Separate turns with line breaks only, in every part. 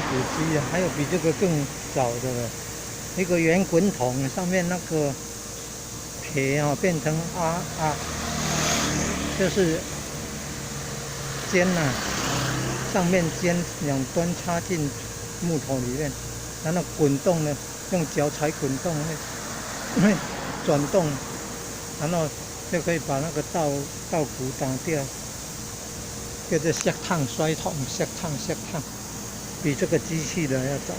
谷機啊，還有比這個更早的了，一個圓滾筒上面那個鐵啊變成啊啊，就是尖吶，上面尖兩端插進木頭裡面，然後滾動呢，用腳踩滾動，轉動，然後就可以把那個稻穀打掉，叫做摔桶摔桶摔桶摔桶，比這個機器的要早。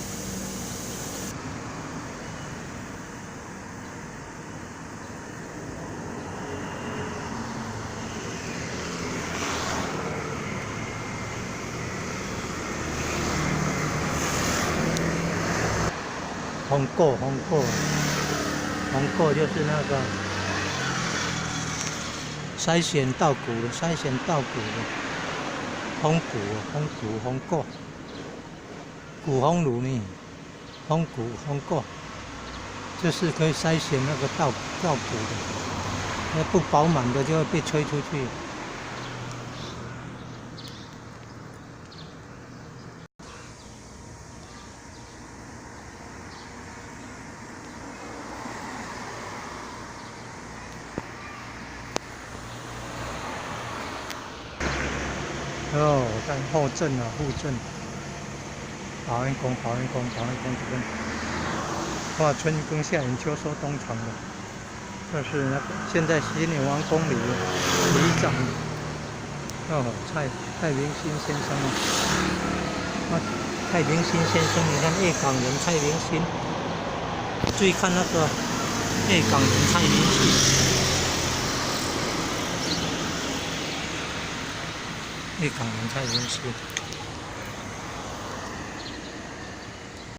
紅果，紅果，紅果就是那個篩選稻穀的，篩選稻穀的，烘穀，烘穀，烘果，穀烘爐呢，烘穀，烘果，就是可以篩選那個稻穀的，那不飽滿的就會被吹出去。哦，看後鎮啊，戶鎮，保安宮，保安宮，保安宮這邊，哇，春耕夏耘秋收冬藏的，這是那個現在新永王宮裡里長，哦，蔡明興先生啊，蔡明興先生，你看粵港人蔡明興，注意看那個粵港人蔡明興。粵港人蔡明興。